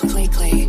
Completely.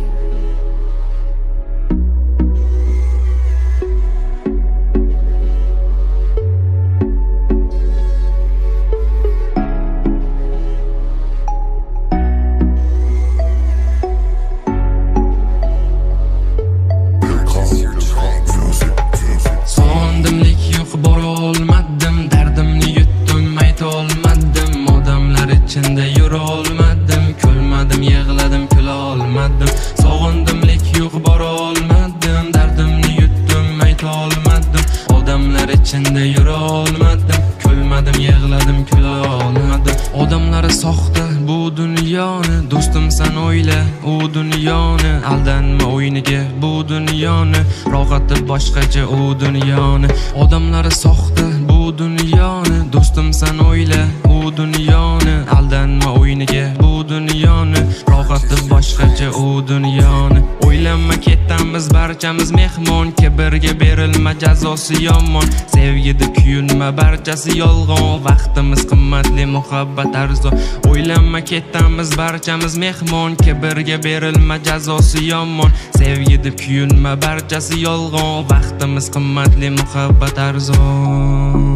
Sog'indimlik yo'q, bora olmadim. Dardimni yutdim, ayta olmadim. Odamlar ichida yura olmadim. Kulmadim, yig'ladim, kula olmadim. Sog'indimlik yo'q, bora olmadim. Dardimni yutdim, ayta olmadim. Odamlar ichida yura olmadim. Kulmadim, yig'ladim, kula olmadim. Odamlari soxta bu dunyoni. Do'stim, san o'yla u dunyoni. Aldanma o'yiniga bu dunyoni. Rohati boshqacha u dunyoni. Odamlari soxta bu dunyoni. Do'stim, san o'yla u dunyoni. Aldanma o'yiniga bu dunyoni. Rohati boshqacha u dunyoni. O'ylanma, ketamiz barchamiz mehmon. Kibrga berilma, jazosi yomon. Sevgida kuyunma, barchasi yolg'on. Vaqtimiz qimmatli, muhabbat arzon. O'ylanma, ketamiz barchamiz mehmon. Kibrga berilma, jazosi yomon. Sevgida kuyunma, barchasi yolg'on. Vaqtimiz qimmatli, muhabbat arzon.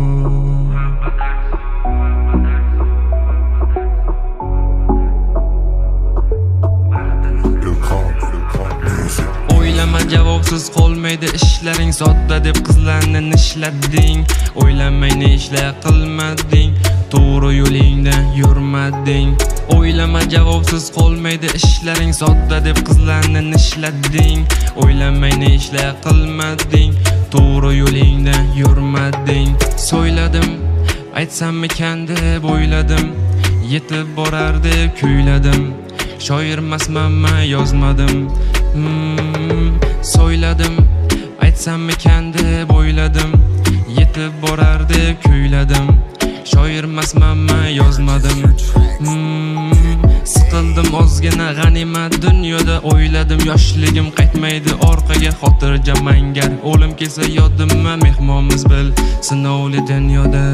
O'ylama, javobsiz qolmaydi ishlaring. Sodda deb qizlarni nishlading. O'ylamay ne ishlar qilmading. To'g'ri yo'lingda yurmading. O'ylama, javobsiz qolmaydi ishlaring. Sodda deb qizlarni nishlading. O'ylamay ne ishlar qilmading. To'g'ri yo'lingda yurmading. So'yladim, aytsammikan deb o'yladim. Yetib borar deb kuyladim. Shoirmasmanmi, yozmadim. So'yladim, aytsammikan deb o'yladim. Yetib borar deb kuyladim. Shoirmasmanmi, yozmadim. Siqildim ozgina, g'animat dunyoda. O'yladim, yoshligim qaytmaydi orqaga. Xotirjam mangar o'lim kelsa yodimma. Mehmonmiz bil sinovli dunyoda.